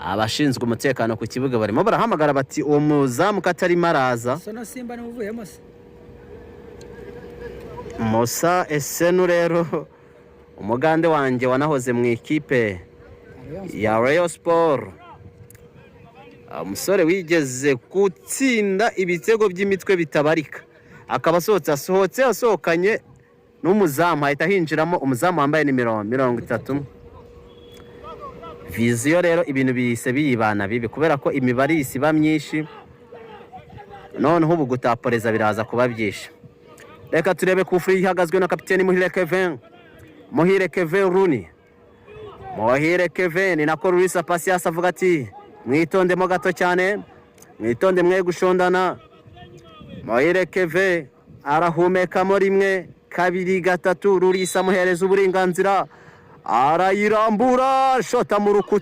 Abashinzwe umutekano ku kibuga barimo barahamagara bati uwo muzamu katarimo araza. Sono Simba niwe uvuyemo se? Musa Esenu rero, umugande wanjye wanahoze mu ikipe ya Rayon Sport, umusore wigeze gutsinda ibitego by'imitwe bitabarika, akaba asohotse asohokanye n'umuzamu, hahita hinjiramo umuzamu wambaye nimero 30. Vision rero ibintu bihise biyibana bibi kubera ko imibare ihise iba myinshi, noneho ubu gutaporeza biraza kuba byinshi. Reka turebe kufuri ihagazwe na kapiteni Muhire Kevin, Muhire Kevin Runi, Muhire Kevin. Ni nako Rulisa Pasias avuga ati mwitondemo gato cyane, mwitonde mwe gushondana. Muhire Kevin arahumekamo rimwe, kabiri, gatatu. Rulisa amuhereza uburenganzira, arayirambura, shota mu rukuta.